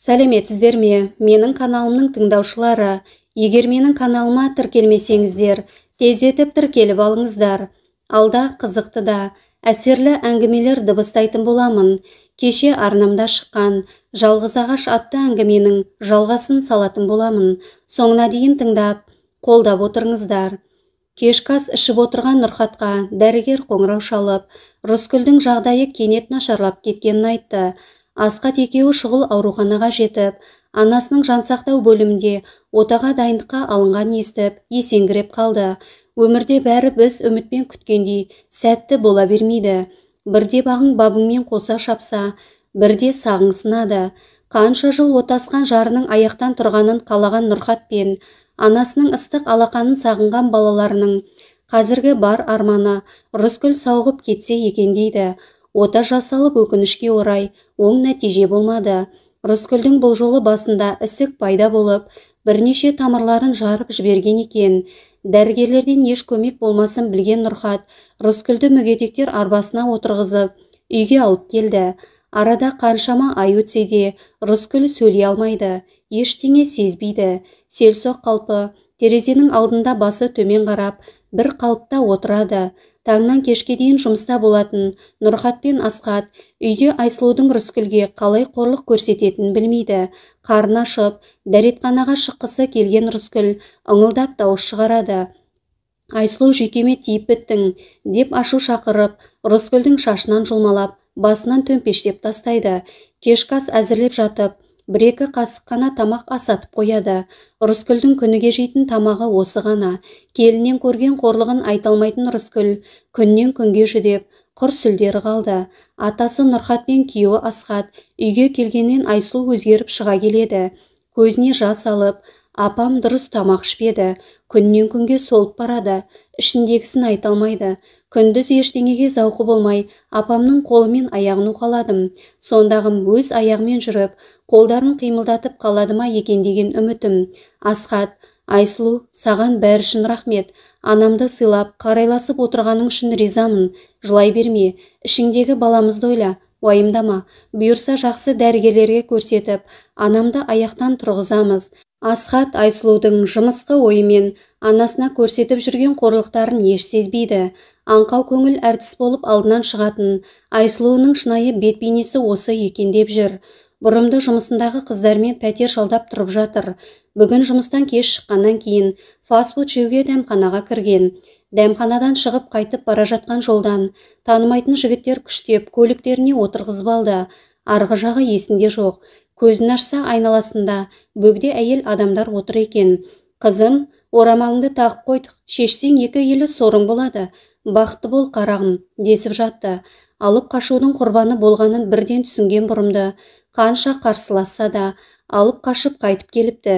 Сәлеметсіздер ме, менің каналымның тыңдаушылары? Егер менің каналыма тіркелмесеңіздер, тездетіп тіркеліп алыңыздар. Алда қызықты да әсерлі әңгімелер дыбыстайтын боламын. Кеше арнамда шыққан Жалғыз ағаш атты әңгіменің жалғасын салатын боламын. Соңына дейін тыңдап, қолдап отырыңыздар. Кешкі ас ішіп отырған Нұрхатқа дәрігер қоңырау шалып, Рыскүлдің жағдайы кенет нашарлап кеткенін айтты. Асқат екеуі шұғыл ауруханаға жетіп, анасының жансақтау бөлімінде отаға дайындыққа алынған естіп, есеңгіреп қалды. Өмірде бәрі біз үмітпен күткендей сәтті бола бермейді. Бірде бағың бабыңмен қоса шапса, бірде сағың сынады. Қанша жыл отасқан жарының аяқтан тұрғанын қалаған Нұрхат пен анасының ыстық алақанын сағынған балаларының қазіргі бар арманы Рыскүл сауығып кетсе екен дейді. Ота жасалып, өкінішке орай оң нәтиже болмады. Рыскүлдің бұл жолы басында ісік пайда болып, бірнеше тамырларын жарып жіберген екен. Дәрігерлерден еш көмек болмасын білген Нұрхат Рыскүлді мүгедектер арбасына отырғызып, үйге алып келді. Арада қаншама ай өтсе де, Рыскүл сөйлей алмайды, ештеңе сезбейді. Селсоқ қалпы, терезенің алдында басы төмен қарап, бір қалыпта отырады. Таңнан кешке дейін жұмыста болатын Нұрхат пен Асқат үйде Айсұлудың Рыскүлге қалай қорлық көрсететінін білмейді. Қарны ашып, дәретханаға шыққысы келген Рыскүл ыңылдап дауыс шығарады. Айсұлу, жүйкеме тиіп біттің, деп ашу шақырып, Рыскүлдің шашынан жұлмалап, басынан төмпештеп тастайды. Кешкі ас әзірлеп жатып, бір-екі қасық қана тамақ асатып қояды. Рыскүлдің күніге жейтін тамағы осы ғана. Келіннен көрген қорлығын айта алмайтын Рыскүл күннен күнге жүдеп, құр сүлдері қалды. Атасы Нұрхат пен күйеуі Асқат үйге келгеннен Айсұлу өзгеріп шыға келеді. Көзіне жас алып, апам дұрыс тамақ ішпеді, күннен күнге солып барады, ішіндегісін айта алмайды. Күндіз ештеңеге зауқы болмай, апамның қолымен аяғын уқаладым. Сондағым өз аяғымен жүріп, қолдарын қимылдатып қалады ма екен деген үмітім. Асқат, Айсұлу, саған бәрі үшін рахмет. Анамды сыйлап, қарайласып отырғаның үшін ризамын. Жылай берме, ішіңдегі баламызды ойла, уайымдама. Бұйырса жақсы дәрігерлерге көрсетіп, анамды аяқтан тұрғызамыз. Асхат Айсұлудың жымысқы ойымен анасына көрсетіп жүрген қорлықтарын еш сезбейді. Аңқау көңіл әртіс болып алдынан шығатын Айсұлуының шынайы бет бейнесі осы екен деп жүр. Бұрымды жұмысындағы қыздармен пәтер жалдап тұрып жатыр. Бүгін жұмыстан кеш шыққаннан кейін фастфуд жеуге дәмханаға кірген. Дәмханадан шығып қайтып бара жатқан жолдан танымайтын жігіттер күштеп көліктеріне отырғызып алды. Арғы жағы есінде жоқ. Көзін ашса айналасында бөгде әйел адамдар отыр екен. Қызым, орамалыңды тағып қойдық, шешсең екі елі сорың болады. Бақытты бол, қарағым, десіп жатты. Алып қашудың құрбаны болғанын бірден түсінген Бұрымды қанша қарсыласса да, алып қашып қайтып келіпті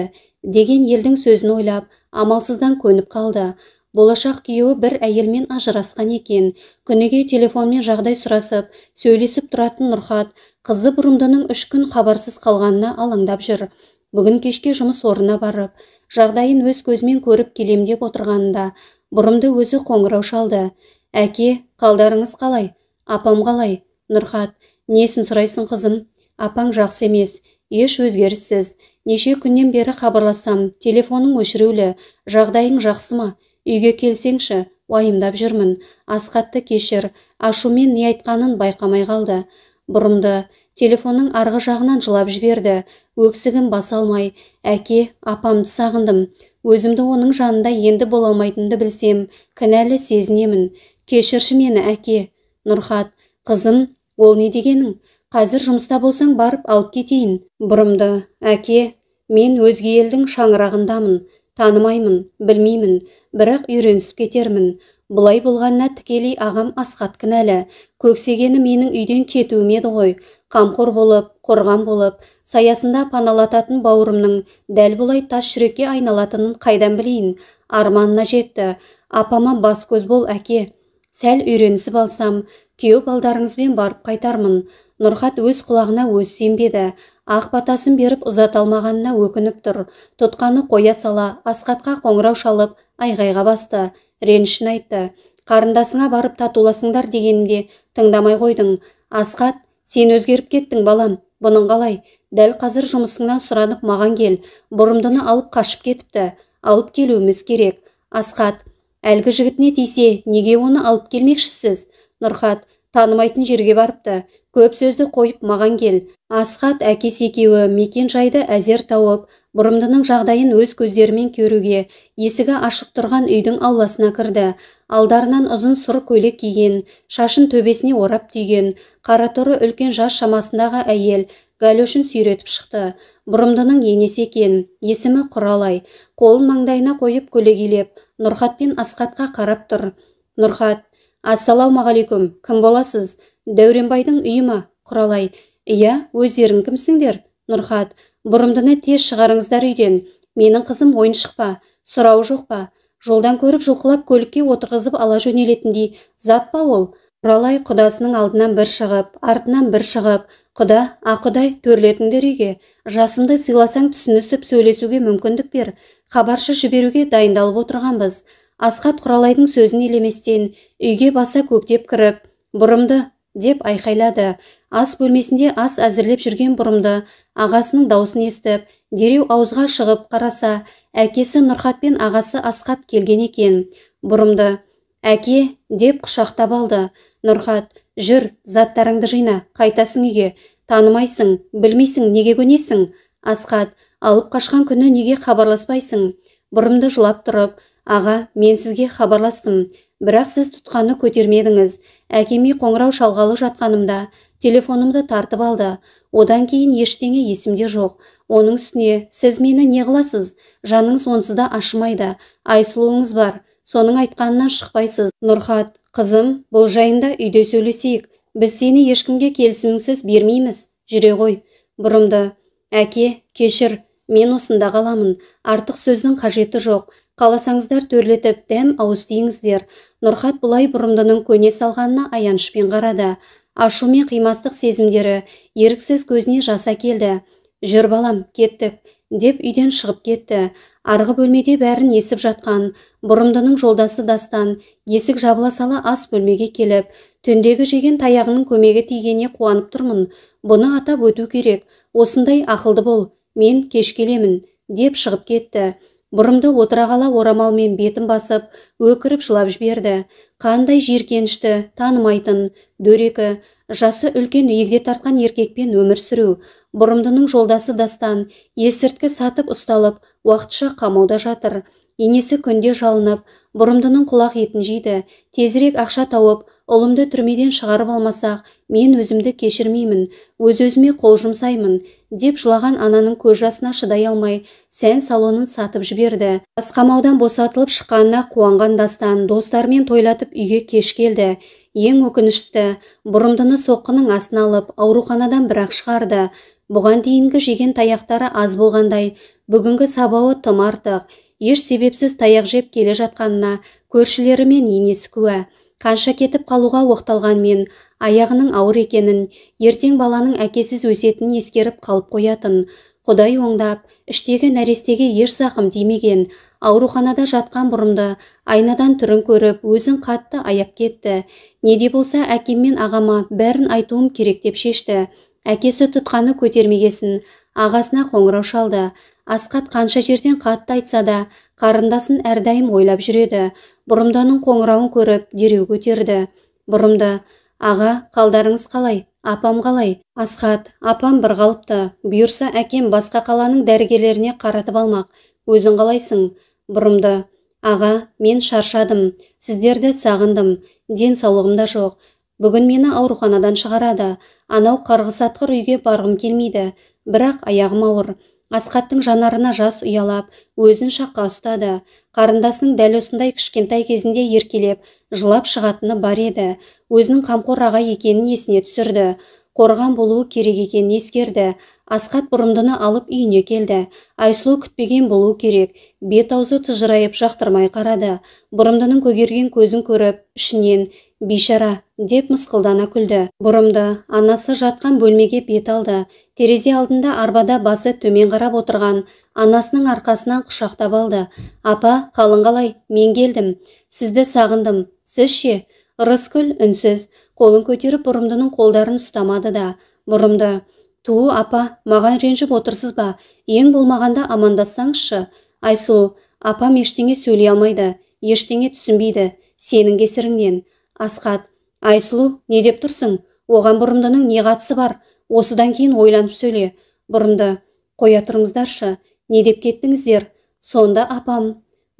деген елдің сөзін ойлап, амалсыздан көніп қалды. Болашақ күйеуі бір әйелмен ажырасқан екен. Күніге телефонмен жағдай сұрасып, сөйлесіп тұратын Нұрхат қызы Бұрымдының 3 күн хабарсыз қалғанына алаңдап жүр. Бүгін кешке жұмыс орнына барып, жағдайын өз көзімен көріп келем деп отырғанында Бұрымды өзі қоңырау шалды. Әке, қалдарыңыз қалай? Апам қалай? Нұрхат, несін сұрайсың қызым? Апаң жақсы емес, еш өзгеріссіз. Неше күннен бері хабарлассам, телефоның өшірулі, жағдайың жақсы ма? Үйге келсеңші, уайымдап жүрмін. Асқатты кешір, ашумен не айтқанын байқамай қалды. Бұрымды телефонның арғы жағынан жылап жіберді. Өксігін баса алмай, әке, апамды сағындым. Өзімді оның жанында енді бола алмайтынымды білсем, кінәлі сезінемін. Кешірші мені, әке. Нұрхат, қызым, ол не дегенің? Қазір жұмыста болсаң барып алып кетейін. Бұрымды, әке, мен өзге елдің шаңырағындамын. Танымаймын, білмеймін, бірақ үйренісіп кетермін. Бұлай болғанына тікелей ағам Асқат кінәлі. Көксегені менің үйден кетуім еді ғой. Қамқор болып, қорған болып, саясында паналататын бауырымның дәл бұлай тас жүрекке айналатынын қайдан білейін. Арманына жетті. Апама бас көз бол, әке. Сәл үйренісіп алсам, күйеу балдарыңызбен барып қайтармын. Нұрхат өз құлағына өз сенбеді. Ақ батасын беріп ұзата алмағанына өкініп тұр. Тұтқаны қоя сала, Асқатқа қоңырау шалып, айғайға басты. Ренішін айтты. Қарындасыңа барып татуласыңдар дегенімде тыңдамай қойдың. Асқат, сен өзгеріп кеттің, балам. Бұның қалай? Дәл қазір жұмысыңнан сұранып маған кел. Бұрымдыны алып қашып кетіпті. Алып келуіміз керек. Асқат, әлгі жігітіне тисе, неге оны алып келмекшісіз? Нұрхат, танымайтын жерге барыпты. Көп сөзді қойып маған кел. Асқат әкесі екеуі мекен жайды әзер тауып, бұрымдының жағдайын өз көздерімен көруге есігі ашық тұрған үйдің ауласына кірді. Алдарынан ұзын сұр көйлек киген, шашын төбесіне орап түйген, қара торы үлкен жас шамасындағы әйел галошын сүйретіп шықты. Бұрымдының енесі екен, есімі Құралай. Қолын маңдайына қойып көлегейлеп, Нұрхат пен Асқатқа қарап тұр. Нұрхат, ассалаумағалейкум, кім боласыз? Дәуренбайдың үйі ма? Құралай, иә, өздерің кімсіңдер? Нұрхат, бұрымдыны тез шығарыңыздар үйден. Менің қызым ойыншық па? Сұрауы жоқ па? Жолдан көріп жұлқылап көлікке отырғызып ала жөнелетіндей зат па ол? Құралай құдасының алдынан бір шығып, артынан бір шығып, құда, ақұдай, төрлетіңдер үйге. Жасымды сыйласаң түсінісіп сөйлесуге мүмкіндік бер. Хабаршы жіберуге дайындалып отырғанбыз. Асқат Құралайдың сөзін елеместен үйге баса көктеп кіріп, бұрымды деп айқайлады. Ас бөлмесінде ас әзірлеп жүрген бұрымды ағасының даусын естіп, дереу ауызға шығып қараса, әкесі Нұрхат пен ағасы Асқат келген екен. Бұрымды, әке, деп құшақтап алды. Нұрхат, жүр, заттарыңды жина, қайтасың үйге. Танымайсың, білмейсің, неге көнесің? Асқат, алып қашқан күні неге хабарласпайсың? Бұрымды жылап тұрып, аға, мен сізге хабарластым, бірақ сіз тұтқаны көтермедіңіз. Әкеме қоңырау шалғалы жатқанымда телефонымды тартып алды. Одан кейін ештеңе есімде жоқ. Оның үстіне сіз мені не қыласыз? Жаныңыз онсыз да ашымайды. Айсұлуыңыз бар. Соның айтқанынан шықпайсыз. Нұрхат, қызым, бұл жайында үйде сөйлесейік. Біз сені ешкімге келісімсіз бермейміз. Жүре ғой. Бұрымды, әке, кешір, мен осында қаламын. Артық сөздің қажеті жоқ. Қаласаңыздар төрлетіп, дәм ауыз тиіңіздер. Нұрхат бұлай бұрымдының көне салғанына аянышпен қарады. Ашу мен қимастық сезімдері еріксіз көзіне жас әкелді. Жүр балам, кеттік, деп үйден шығып кетті. Арғы бөлмеде бәрін есіп жатқан бұрымдының жолдасы Дастан есік жабыла сала ас бөлмеге келіп, түндегі жеген таяғының көмегі тигеніне қуанып тұрмын. Бұны атап өту керек. Осындай ақылды бол, мен кеш келемін, деп шығып кетті. Бұрымды отыра қала орамалмен бетін басып, өкіріп жылап жіберді. Қандай жиіркенішті, танымайтын, дөрекі, жасы үлкен егде тартқан еркекпен өмір сүру. Бұрымдының жолдасы Дастан есірткі сатып ұсталып, уақытша қамауда жатыр. Енесі күнде жалынып, бұрымдының құлақ етін жейді. Тезірек ақша тауып, ұлымды түрмеден шығарып алмасақ, мен өзімді кешірмеймін, өз-өзіме қол жұмсаймын, деп жылаған ананың көз жасына шыдай алмай, сән салонын сатып жіберді. Қамаудан босатылып шыққанына қуанған Дастан достарымен тойлатып үйге кеш келді. Ең өкінішті, бұрымдыны соққының астына алып, ауруханадан бірақ шығарды. Бұған дейінгі жеген таяқтары аз болғандай, бүгінгі сабауы тым артық. Еш себепсіз таяқ жеп келе жатқанына көршілері мен енесі куә. Қанша кетіп қалуға оқталғанмен, аяғының ауыр екенін, ертең баланың әкесіз өсетінін ескеріп қалып қоятын. Құдай оңдап, іштегі нәрестеге еш зақым тимеген. Ауруханада жатқан бұрымды айнадан түрін көріп, өзін қатты аяп кетті. Не де болса әкем мен ағама бәрін айтуым керек деп шешті. Әкесі тұтқаны көтермегесін, ағасына қоңырау шалды. Асқат қанша жерден қатты айтса да, қарындасын әрдайым ойлап жүреді. Бұрымданың қоңырауын көріп, дереу көтерді. Бұрымды, аға, қалдарыңыз қалай? Апам қалай? Асқат, апам бір қалыпты. Бұйырса әкем басқа қаланың дәрігерлеріне қаратып алмақ. Өзің қалайсың? Бұрымды, аға, мен шаршадым. Сіздерді сағындым. Денсаулығым да жоқ. Бүгін мені ауруханадан шығарады. Анау қарғыс атқыр үйге барғым келмейді. Бірақ аяғым ауыр. Асқаттың жанарына жас ұялап, өзін шаққа ұстады. Қарындасының дәл осындай кішкентай кезінде еркелеп, жылап шығатыны бар еді. Өзінің қамқор аға екенін есіне түсірді. Қорған болуы керек екенін ескерді. Асқат бұрымдыны алып үйіне келді. Айсұлу күтпеген болуы керек. Бет аузы тыжырайып жақтырмай қарады. Бұрымдының көгерген көзін көріп, ішінен бейшара деп мысқылдана күлді. Бұрымды анасы жатқан бөлмеге бет алды. Терезе алдында арбада басы төмен қарап отырған анасының арқасынан құшақтап алды. Апа, қалың қалай? Мен келдім. Сізді сағындым. Сіз ше? Рыскүл үнсіз, қолын көтеріп бұрымдының қолдарын ұстамады да. Бұрымды, Ту, апа, маған ренжіп отырсыз ба? Ең болмағанда амандассаңызшы. Айсұлу, апам ештеңе сөйлей алмайды, ештеңе түсінбейді, сенің кесіріңнен. Асқат, Айсұлу, не деп тұрсың? Оған Бұрымдының не қатысы бар? Осыдан кейін ойланып сөйле. Бұрымды, қоя тұрыңыздаршы, не деп кеттіңіздер? Сонда апам.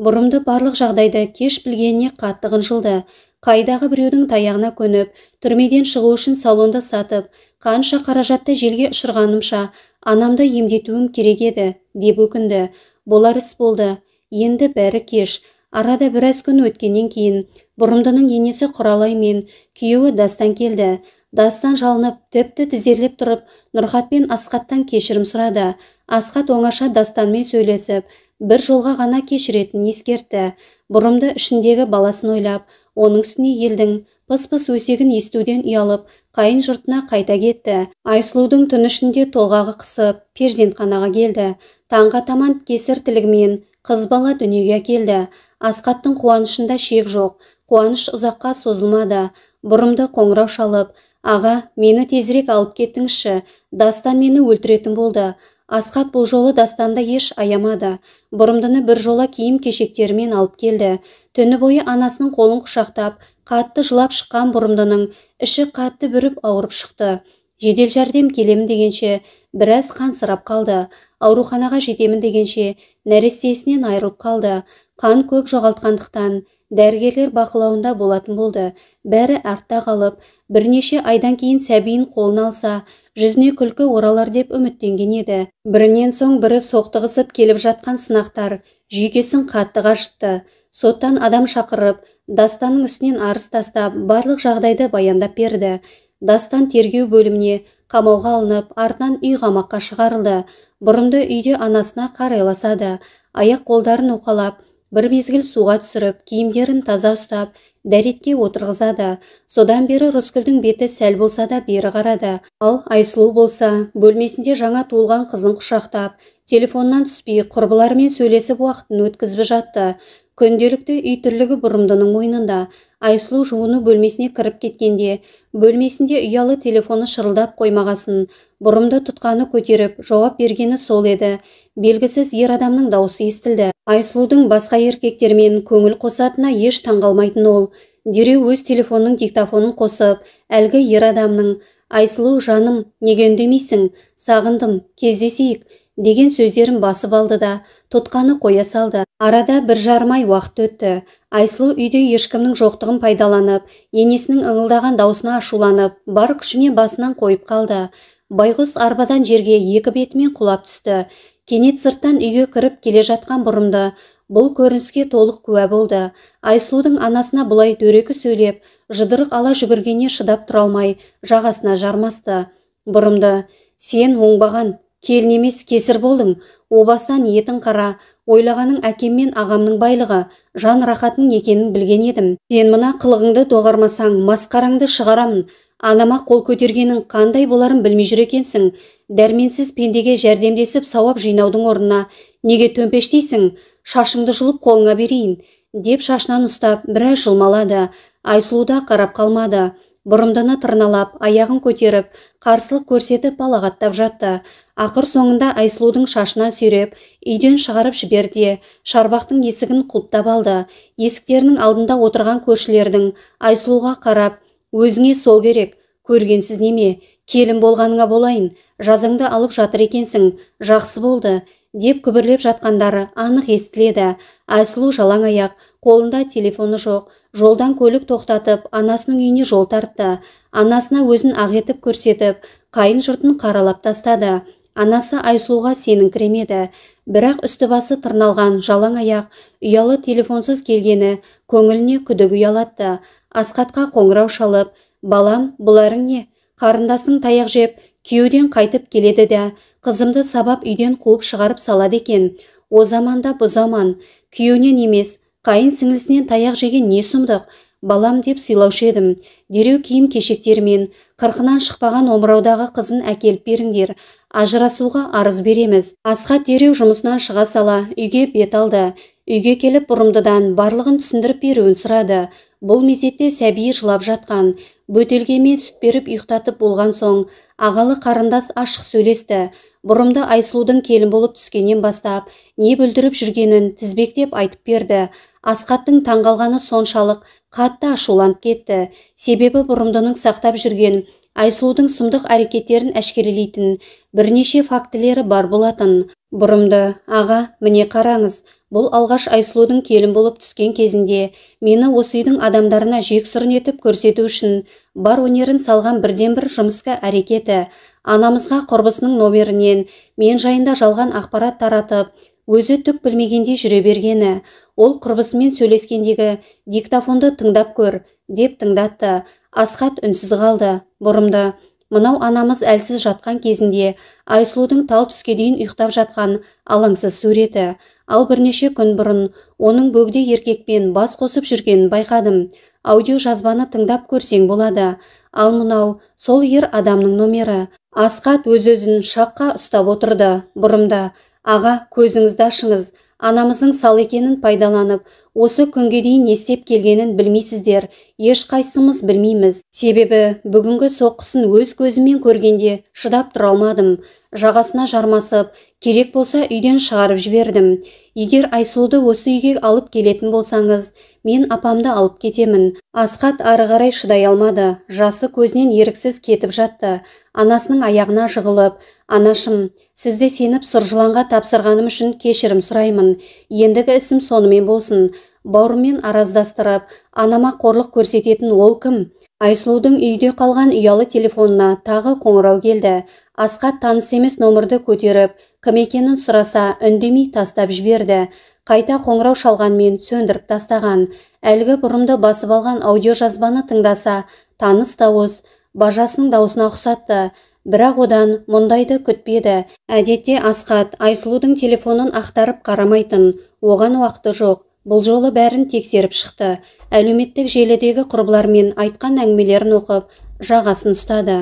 Бұрымды барлық жағдайды кеш білгеніне қатты қынжылды. Қайдағы біреудің таяғына көніп, түрмеден шығу үшін салонды сатып, қанша қаражатты желге ұшырғанымша анамды емдетуім керек еді, деп өкінді. Болар іс болды. Енді бәрі кеш. Арада біраз күн өткеннен кейін Бұрымдының енесі Құралай мен күйеуі Дастан келді. Дастан жалынып, тіпті тізерлеп тұрып, Нұрхат пен Асқаттан кешірім сұрады. Асқат оңаша Дастанмен сөйлесіп, бір жолға ғана кешіретінін ескертті. Бұрымды ішіндегі баласын ойлап, оның үстіне елдің пыс-пыс өсегін естуден ұялып, қайын жұртына қайта кетті. Айсұлудың түн ішінде толғағы қысып, перзентханаға келді. Таңға таман кесір тілігімен қыз бала дүниеге әкелді. Асқаттың қуанышында шек жоқ. Қуаныш ұзаққа созылмады. Бұрымды қоңырау шалып, аға, мені тезірек алып кеттіңізші, Дастан мені өлтіретін болды. Асқат бұл жолы Дастанды еш аямады. Бұрымдыны бір жола киім кешектерімен алып келді. Түні бойы анасының қолын құшақтап, қатты жылап шыққан Бұрымдының іші қатты бүріп ауырып шықты. Жедел жәрдем келемін дегенше біраз қансырап қалды. Ауруханаға жетемін дегенше нәрестесінен айырылып қалды. Қан көп жоғалтқандықтан дәрігерлер бақылауында болатын болды. Бәрі артта қалып, бірнеше айдан кейін сәбиін қолына алса, жүзіне күлкі оралар деп үміттенген еді. Бірінен соң бірі соқтығысып келіп жатқан сынақтар жүйкесін қатты қажытты. Соттан адам шақырып, Дастанның үстінен арыз тастап, барлық жағдайды баяндап берді. Дастан тергеу бөліміне қамауға алынып, артынан үй қамаққа шығарылды. Бұрымды үйде анасына қарайласады. Аяқ қолдарын уқалап, бір мезгіл суға түсіріп, киімдерін таза ұстап, дәретке отырғызады. Содан бері Рыскүлдің беті сәл болса да бері қарады. Ал Айсұлу болса, бөлмесінде жаңа туылған қызын құшақтап, телефоннан түспей, құрбыларымен сөйлесіп уақытын өткізіп жатты. Күнделікті үй тірлігі Бұрымдының мойнында. Айсұлу жуыну бөлмесіне кіріп кеткенде, бөлмесінде ұялы телефоны шырылдап қоймағасын, Бұрымды тұтқаны көтеріп, жауап бергені сол еді. Белгісіз ер адамның даусы естілді. Айсұлудың басқа еркектермен көңіл қосатынына еш таңғалмайтын ол. Дереу өз телефонның диктофонын қосып, әлгі ер адамның «Айсұлу, жаным, неге үндемейсің? Сағындым, кездесейік» деген сөздерін басып алды да, тұтқаны қоя салды. Арада 1,5 ай уақыт өтті. Айсұлу үйде ешкімнің жоқтығын пайдаланып, енесінің ыңылдаған даусына ашуланып, бар күшімен басынан қойып қалды. Байғұс арбадан жерге екі бетімен құлап түсті. Кенет сырттан үйге кіріп келе жатқан Бұрымды бұл көрініске толық куә болды. Айсұлудың анасына бұлай дөрекі сөйлеп, жұдырық ала жүгіргеніне шыдап тұра алмай, жағасына жармасты. Бұрымды, сен оңбаған, келін емес кесір болдың, о бастан ниетің қара, ойлағаның әкем мен ағамның байлығы, жан рахатының екенін білген едім. Сен мына қылығыңды доғармасаң, масқараңды шығарамын, анама қол көтергенің қандай боларын білмей жүр екенсің. Дәрменсіз пендеге жәрдемдесіп сауап жинаудың орнына неге төмпештейсің, шашыңды жұлып қолыңа берейін, деп шашынан ұстап біраз жұлмалады. Айсұлу да қарап қалмады. Бұрымдыны тырналап, аяғын көтеріп, қарсылық көрсетіп балағаттап жатты. Ақыр соңында Айсұлудың шашынан сүйреп, үйден шығарып жіберді. Шарбақтың есігін құлыптап алды. Есіктерінің алдында отырған көршілердің Айсұлуға қарап, өзіңе сол керек, көргенсіз неме, келін болғаныңа болайын, жазыңды алып жатыр екенсің, жақсы болды, деп күбірлеп жатқандары анық естіледі. Айсұлу жалаң аяқ, қолында телефоны жоқ, жолдан көлік тоқтатып, анасының үйіне жол тартты. Анасына өзін ақ етіп көрсетіп, қайын жұртын қаралап тастады. Анасы Айсұлуға сеніңкіремеді. Бірақ үсті-басы тырналған жалаң аяқ, ұялы телефонсыз келгені көңіліне күдік ұялатты. Асқатқа қоңырау шалып, балам, бұларың не? Қарындасың таяқ жеп, күйеуден қайтып келеді де, қызымды сабап үйден қуып шығарып салады екен. О заманда бұ заман, күйеуінен емес, қайын сіңлісінен таяқ жеген не сұмдық, балам деп сыйлаушы едім. Дереу киім кешектерімен, қырқынан шықпаған омыраудағы қызын әкеліп беріңдер, ажырасуға арыз береміз. Асхат дереу жұмысынан шыға сала үйге бет алды. Үйге келіп Бұрымдыдан барлығын түсіндіріп беруін сұрады. Бұл мезетте сәбиі жылап жатқан, бөтелкемен сүт беріп ұйықтатып болған соң, Ағалы қарындас ашық сөйлесті. Бұрымды Айсұлудың келін болып түскеннен бастап, не бүлдіріп жүргенін тізбектеп айтып берді. Асқаттың таңғалғаны соншалық қатты ашуланып кетті. Себебі Бұрымдының сақтап жүрген Айсұлудың сұмдық әрекеттерін әшкерелейтін бірнеше фактілері бар болатын. Бұрымды, аға, міне қараңыз, бұл алғаш Айсұлудың келін болып түскен кезінде мені осы үйдің адамдарына жексұрын етіп көрсету үшін бар өнерін салған бірден-бір жұмысқа әрекеті. Анамызға құрбысының номерінен мен жайында жалған ақпарат таратып, өзі түк білмегендей жүре бергені. Ол құрбысымен сөйлескендегі диктофонды тыңдап көр, деп тыңдатты. Асхат үнсіз қалды. Бұрымды, мынау анамыз әлсіз жатқан кезінде Айсұлудың тал түске дейін ұйықтап жатқан алаңсыз суреті. Ал бірнеше күн бұрын оның бөгде еркекпен бас қосып жүргенін байқадым. Аудио жазбаны тыңдап көрсең болады. Ал мынау сол ер адамның номері. Асхат өз-өзін шаққа ұстап отырды. Бұрымды, аға, көзіңізді ашыңыз. Анамыздың сал екенін пайдаланып, осы күнге дейін не істеп келгенін білмейсіздер. Ешқайсымыз білмейміз. Себебі бүгінгі соққысын өз көзіммен көргенде шыдап тұра алмадым. Жағасына жармасып, керек болса үйден шығарып жібердім. Егер Айсұлуды осы үйге алып келетін болсаңыз, мен апамды алып кетемін. Асхат ары қарай шыдай алмады. Жасы көзінен еріксіз кетіп жатты. Анасының аяғына жығылып, анашым, сізді сеніп сұр жыланға тапсырғаным үшін кешірім сұраймын. Ендігі ісім сонымен болсын. Бауырыммен араздастырып, анама қорлық көрсететін ол кім? Айсұлудың үйде қалған ұялы телефонына тағы қоңырау келді. Асхат таныс емес номерді көтеріп, кім екенін сұраса, үндемей тастап жіберді. Қайта қоңырау шалғанмен сөндіріп тастаған. Әлгі бұрымды басып алған аудиожазбаны тыңдаса, таныс дауыс бажасының дауысына ұқсатты. Бірақ одан мұндайды күтпеді. Әдетте Асхат Айсұлудың телефонын ақтарып қарамайтын, оған уақыты жоқ. Бұл жолы бәрін тексеріп шықты. Әлеуметтік желідегі құрбылармен айтқан әңгімелерін оқып, жағасын ұстады.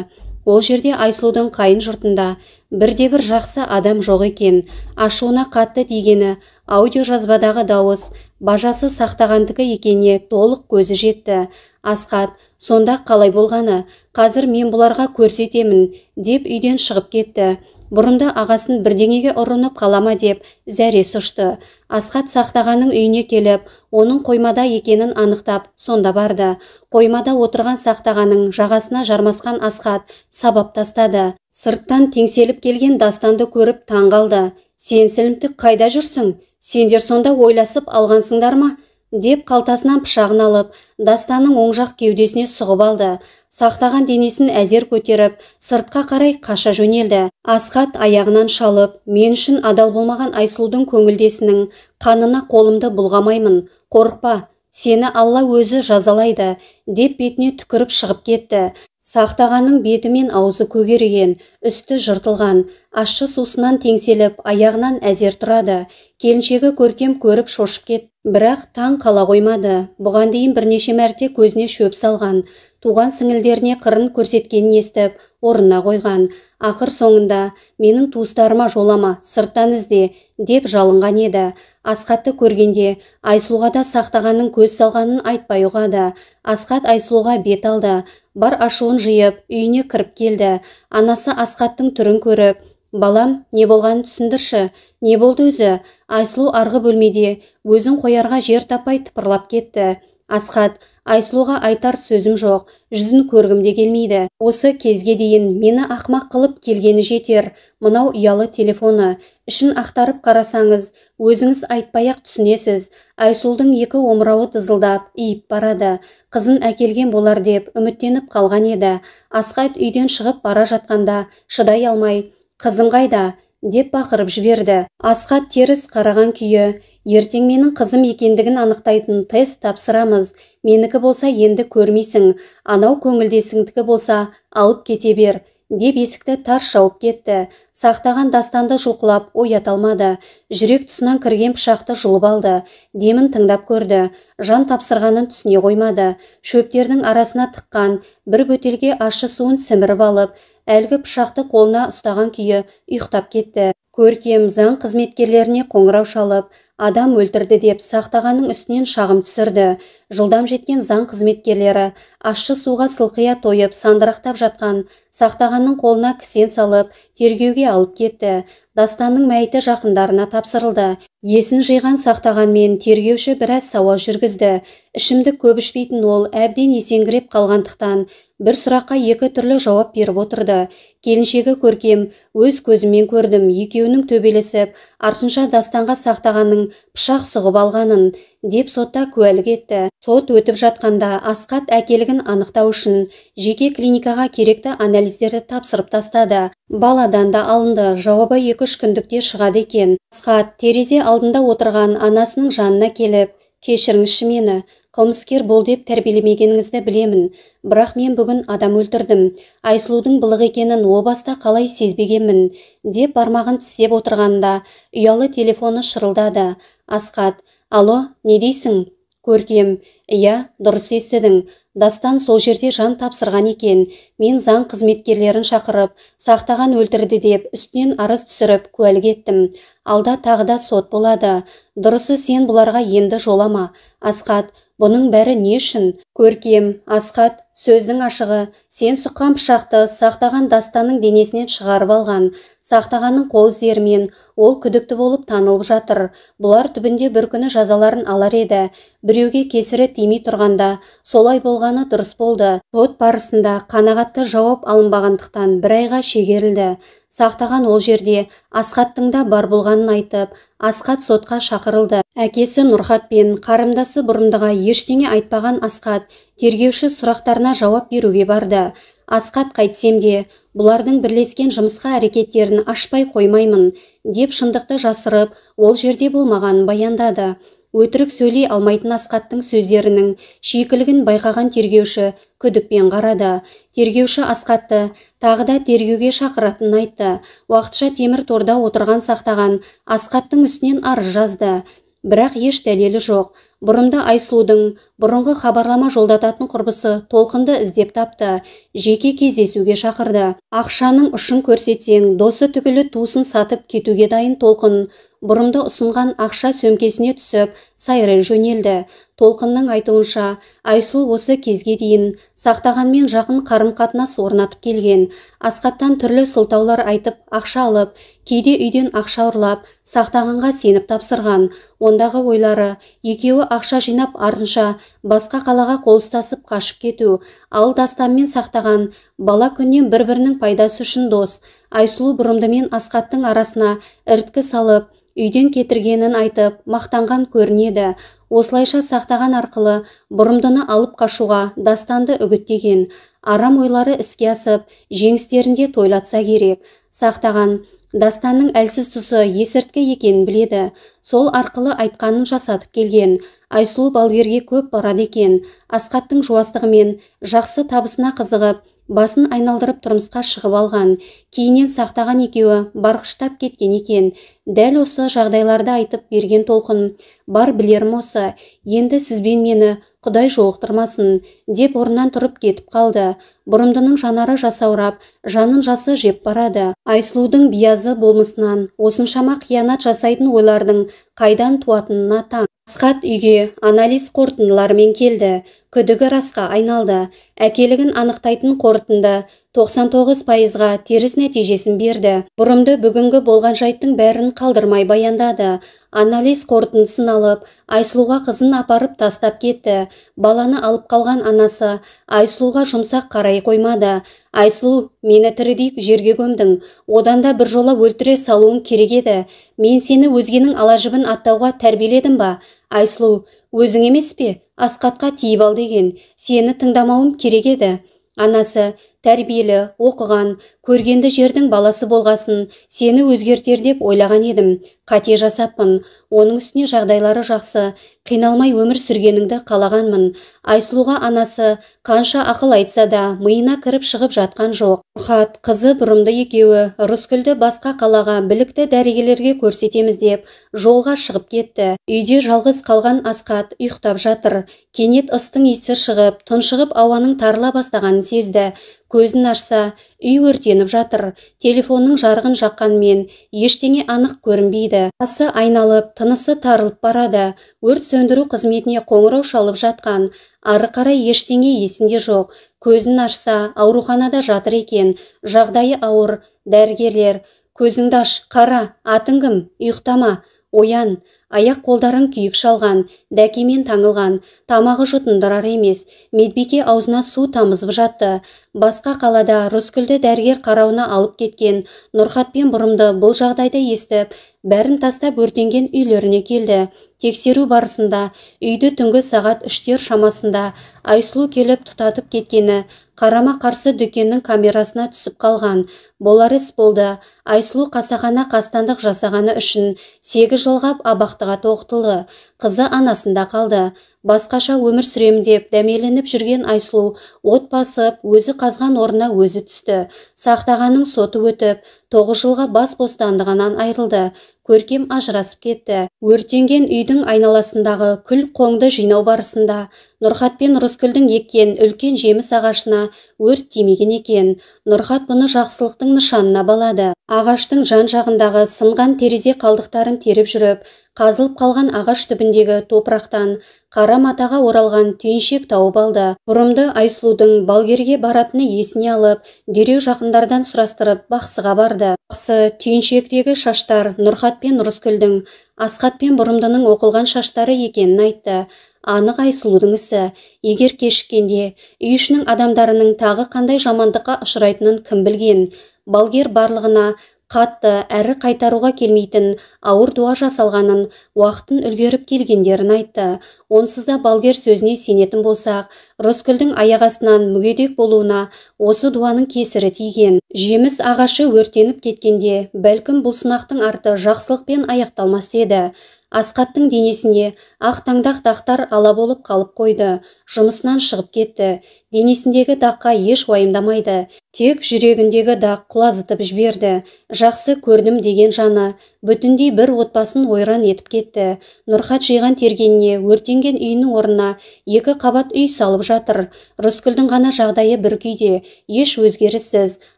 Ол жерде Айсұлудың қайын жұртында бірде-бір жақсы адам жоқ екен. Ашуына қатты тигені аудиожазбадағы дауыс бажасы сақтағандікі екеніне толық көзі жетті. Асхат, сонда қалай болғаны, қазір мен бұларға көрсетемін, деп үйден шығып кетті. Бұрында ағасын бірдеңеге ұрынып қалама деп зәресі ұшты. Асхат сақтағанның үйіне келіп, оның қоймада екенін анықтап, сонда барды. Қоймада отырған сақтағанның жағасына жармасқан Асхат сабап тастады. Сырттан теңселіп келген Дастанды көріп таң қалды. Сен сілімтік қайда жүрсің? Сендер сонда ойласып алғансыңдар ма? Деп қалтасынан пышағын алып, Дастанның оң жақ кеудесіне сұғып алды. Сақтаған денесін әзер көтеріп, сыртқа қарай қаша жөнелді. Асхат аяғынан шалып, мен үшін адал болмаған Айсұлудың көңілдесінің қанына қолымды бұлғамаймын. Қорықпа, сені Алла өзі жазалайды, деп бетіне түкіріп шығып кетті. Сақтағанның беті мен аузы көгерген, үсті жыртылған, ащы сусынан теңселіп, аяғынан әзер тұрады. Келіншегі Көркем көріп шошып кетті. Бірақ таң қала қоймады. Бұған дейін бірнеше мәрте көзіне шөп салған, туған сіңілдеріне қырын көрсеткенін естіп, орнына қойған. Ақыр соңында, менің туыстарыма жолама, сырттан ізде, деп жалынған еді. Асхатты көргенде, Айсұлуға да сақтағанның көз салғанын айтпай ұғады. Асхат Айсұлуға бет алды. Бар ашуын жиып, үйіне кіріп келді. Анасы Асхаттың түрін көріп, балам, не болғанын түсіндірші, не болды өзі? Айсұлу арғы бөлмеде өзін қоярға жер таппай тыпырлап кетті. Асхат, Айсұлуға айтар сөзім жоқ, жүзін көргім де келмейді. Осы кезге дейін мені ақмақ қылып келгені жетер. Мынау ұялы телефоны. Ішін ақтарып қарасаңыз, өзіңіз айтпай-ақ түсінесіз. Айсұлудың екі омырауы тызылдап, иіп барады. Қызын әкелген болар деп үміттеніп қалған еді. Асхат үйден шығып бара жатқанда шыдай алмай, қызым қайда? Деп бақырып жіберді. Асхат теріс қараған күйі, ертең менің қызым екендігін анықтайтын тест тапсырамыз. Менікі болса енді көрмейсің, анау көңілдесіңдікі болса алып кете бер, деп есікті тарс жауып кетті. Сақтаған Дастанды жұлқылап оята алмады. Жүрек тұсынан кірген пышақты жұлып алды. Демін тыңдап көрді. Жан тапсырғанын түсіне қоймады. Шөптердің арасына тыққан бір бөтелге ащы суын сіміріп алып, әлгі пышақты қолына ұстаған күйі ұйықтап кетті. Көркем заң қызметкерлеріне қоңырау шалып, адам өлтірді деп сақтағанның үстінен шағым түсірді. Жылдам жеткен заң қызметкерлері Ащы суға сылқия тойып, сандырақтап жатқан Сақтағанның қолына кісен салып, тергеуге алып кетті. Дастанның мәйіті жақындарына тапсырылды. Есін жиған Сақтағанмен тергеуші біраз сауал жүргізді. Ішімдік көп ішпейтін ол әбден есеңгіреп қалғандықтан бір сұраққа екі түрлі жауап беріп отырды. Келіншегі Көркем, өз көзіммен көрдім, екеуінің төбелесіп, артынша Дастанға Сақтағанның пышақ сұғып алғанын, деп сотта куәлік етті. Сот өтіп жатқанда Асқат әкелігін анықтау үшін жеке клиникаға керекті анализдерді тапсырып тастады. Баладан да алынды, жауабы 2-3 күндікте шығады екен. Асқат терезе алдында отырған анасының жанына келіп, кешіріңізші мені, қылмыскер бол деп тәрбиелемегеніңізді білемін, бірақ мен бүгін адам өлтірдім. Айсұлудың былық екенін о баста қалай сезбегенмін, деп бармағын тістеп отырғанда ұялы телефоны шырылдады. Асқат, алло, не дейсің? Көркем, иә, дұрыс естідің. Дастан сол жерде жан тапсырған екен. Мен заң қызметкерлерін шақырып, Сақтаған өлтірді деп үстінен арыз түсіріп куәлік еттім. Алда тағы да сот болады. Дұрысы сен бұларға енді жолама. Асқат, бұның бәрі не үшін? Көркем, Асқат, сөздің ашығы, сен сұққан пышақты Сақтаған Дастанның денесінен шығарып алған. Сақтағанның қол іздерімен ол күдікті болып танылып жатыр. Бұлар түбінде бір күні жазаларын алар еді. Біреуге кесірі тимей тұрғанда солай болғаны дұрыс болды. Сот барысында қанағатты жауап алынбағандықтан бір айға шегерілді. Сақтаған ол жерде Асқаттың да бар болғанын айтып, Асқат сотқа шақырылды. Әкесі Нұрхат пен қарындасы Бұрымдыға ештеңе айтпаған Асқат тергеуші сұрақтарына жауап беруге барды. Асқат қайтсем де, бұлардың бірлескен жұмысқа әрекеттерін ашпай қоймаймын, деп шындықты жасырып, ол жерде болмағанын баяндады. Өтірік сөйлей алмайтын Асқаттың сөздерінің шикілігін байқаған тергеуші күдікпен қарады. Тергеуші Асқатты тағы да тергеуге шақыратынын айтты. Уақытша темір торда отырған Сақтаған Асқаттың үстінен арыз жазды. Бірақ еш дәлелі жоқ. Бұрымды Айсұлудың бұрынғы хабарлама жолдататын құрбысы Толқынды іздеп тапты. Жеке кездесуге шақырды. Ақшаның ұшын көрсетсең, досы түгілі туысын сатып кетуге дайын Толқын бұрымды ұсынған ақша сөмкесіне түсіп, сайрай жөнелді. Толқынның айтуынша, Айсұлу осы кезге дейін Сақтағанмен жақын қарым-қатынас орнатып келген. Асқаттан түрлі сылтаулар айтып, ақша алып, кейде үйден ақша ұрлап, Сақтағанға сеніп тапсырған. Ондағы ойлары, екеуі ақша жинап артынша басқа қалаға қол ұстасып қашып кету. Ал Дастанмен Сақтаған бала күннен бір-бірінің пайдасы үшін дос. Айсұлу Бұрымдымен Асқаттың арасына іріткі салып, үйден кетіргенін айтып, мақтанған көрінеді. Осылайша Сақтаған арқылы Бұрымдыны алып қашуға Дастанды үгіттеген. Арам ойлары іске асып, жеңістерінде тойлатса керек. Сақтаған Дастанның әлсіз тұсы есірткі екенін біледі. Сол арқылы айтқанын жасатып келген. Айсұлу балгерге көп барады екен. Асқаттың жуастығымен жақсы табысына қызығып, басын айналдырып тұрмысқа шығып алған. Кейіннен Сақтаған екеуі барқыштап кеткен екен. Дәл осы жағдайларды айтып берген Толқын, бар білерім осы, енді сізбен мені Құдай жолықтырмасын, деп орнынан тұрып кетіп қалды. Бұрымдының жанары жасаурап, жанын жасы жеп барады. Айсұлудың биязы болмысынан осыншама қиянат жасайтын ойлардың қайдан туатынына таң. Асқат үйге анализ қорытындыларымен келді. Күдігі расқа айналды. Әкелігін анықтайтын қорытынды 99%-ға теріс нәтижесін берді. Бұрымды бүгінгі болған жайттың бәрін қалдырмай баяндады. Анализ қорытындысын алып, Айсұлуға қызын апарып тастап кетті. Баланы алып қалған анасы Айсұлуға жұмсақ қарай қоймады. Айсұлу, мені тірідей жерге көмдің. Одан да бір жола өлтіре салуың керек еді. Мен сені өзгенің ала жібін аттауға тәрбиеледім ба? Айсұлу, өзің емес пе? Асқатқа тиіп ал деген. Сені тыңдамауым керек еді. Анасы, тәрбиелі, оқыған, көргенді жердің баласы болғасын, сені өзгертер деп ойлаған едім. Қате жасаппын. Оның үстіне жағдайлары жақсы, қиналмай өмір сүргеніңді қалағанмын. Айсұлуға анасы қанша ақыл айтса да, миына кіріп шығып жатқан жоқ. Нұрхат, қызы Бұрымды екеуі Рыскүлді басқа қалаға білікті дәрігерлерге көрсетеміз деп жолға шығып кетті. Үйде жалғыз қалған Асқат ұйықтап жатыр. Кенет ыстың иісі шығып, тұншығып ауаның тарыла бастағанын сезді. Көзін ашса, Үй өртеніп жатыр. Телефонның жарығын жаққанмен ештеңе анық көрінбейді. Басы айналып, тынысы тарылып барады. Өрт сөндіру қызметіне қоңырау шалып жатқан. Ары қарай ештеңе есінде жоқ. Көзін ашса, ауруханада жатыр екен. Жағдайы ауыр. Дәрігерлер: "Көзіңді аш, қара, атың кім? Ұйықтама, оян." Аяқ қолдарын күйік шалған, дәкемен таңылған, тамағы жұтындырар емес. Медбике аузына су тамызып жатты. Басқа қалада Рыскүлді дәрігер қарауына алып кеткен Нұрхат пен Бұрымды бұл жағдайды естіп, бәрін тастап өртенген үйлеріне келді. Тексеру барысында үйді түнгі сағат 3-тер шамасында Айсұлу келіп тұтатып кеткені қарама-қарсы дүкеннің камерасына түсіп қалған. Болар іс болды. Айсұлу қасақана қастандық жасағаны үшін 8 жылға абақтыға тоқтылды. Қызы анасында қалды. Басқаша өмір сүремін деп дәмеленіп жүрген Айсұлу от басып, өзі қазған орнына өзі түсті. Сақтағанның соты өтіп, 9 жылға бас бостандығынан айырылды. Көркем ажырасып кетті. Өртенген үйдің айналасындағы күл қоңды жинау барысында Нұрхат пен Рыскүлдің еккен үлкен жеміс ағашына өрт тимеген екен. Нұрхат бұны жақсылықтың нышанына балады. Ағаштың жан-жағындағы сынған терезе қалдықтарын теріп жүріп, қазылып қалған ағаш түбіндегі топырақтан қара матаға оралған түйіншек тауып алды. Бұрымды Айсұлудың балгерге баратыны есіне алып, дереу жақындардан сұрастырып бақсыға барды. Бақсы түйіншектегі шаштар Нұрхат пен Рыскүлдің, Асхат пен Бұрымдының оқылған шаштары екенін айтты. Анық Айсұлудың ісі. Егер кешіккенде үй ішінің адамдарының тағы қандай жамандыққа ұшырайтынын кім білген. Балгер барлығына қатты әрі қайтаруға келмейтін ауыр дуа жасалғанын, уақытын үлгеріп келгендерін айтты. Онсыз да балгер сөзіне сенетін болсақ, Рыскүлдің аяқ астынан мүгедек болуына осы дуаның кесірі тиген. Жеміс ағашы өртеніп кеткенде, бәлкім бұл сынақтың арты жақсылықпен аяқталмас еді. Асқаттың денесінде ақ таңдақ дақтар ала болып қалып қойды. Жұмысынан шығып кетті. Денесіндегі даққа еш уайымдамайды. Тек жүрегіндегі дақ құлазытып жіберді. Жақсы көрдім деген жаны бүтіндей бір отбасын ойран етіп кетті. Нұрхат жиған тергеніне өртенген үйінің орнына 2 қабат үй салып жатыр. Рыскүлдің ғана жағдайы бір күйде, еш өзгеріссіз.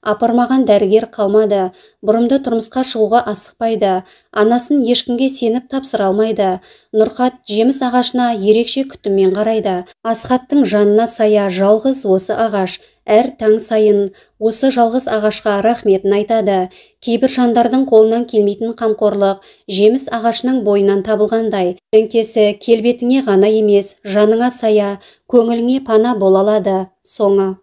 Апармаған дәрігер қалмады. Бұрымды тұрмысқа шығуға асықпайды. Анасын ешкімге сеніп тапсыра алмайды. Нұрхат жеміс ағашына ерекше күтіммен қарайды. Асхаттың жанына сая жалғыз осы ағаш. Әр таң сайын осы жалғыз ағашқа рахметін айтады. Кейбір жандардың қолынан келмейтін қамқорлық жеміс ағашының бойынан табылғандай. Өңкесі келбетіңе ғана емес, жаныңа сая, көңіліңе пана бола алады. Соңы.